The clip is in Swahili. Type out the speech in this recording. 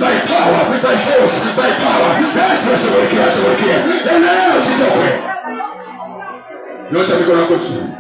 By power, by force, by power. Yesu ashughulikie, ashughulikie. Endelea, usichoke. Nyosha mikono yako juu.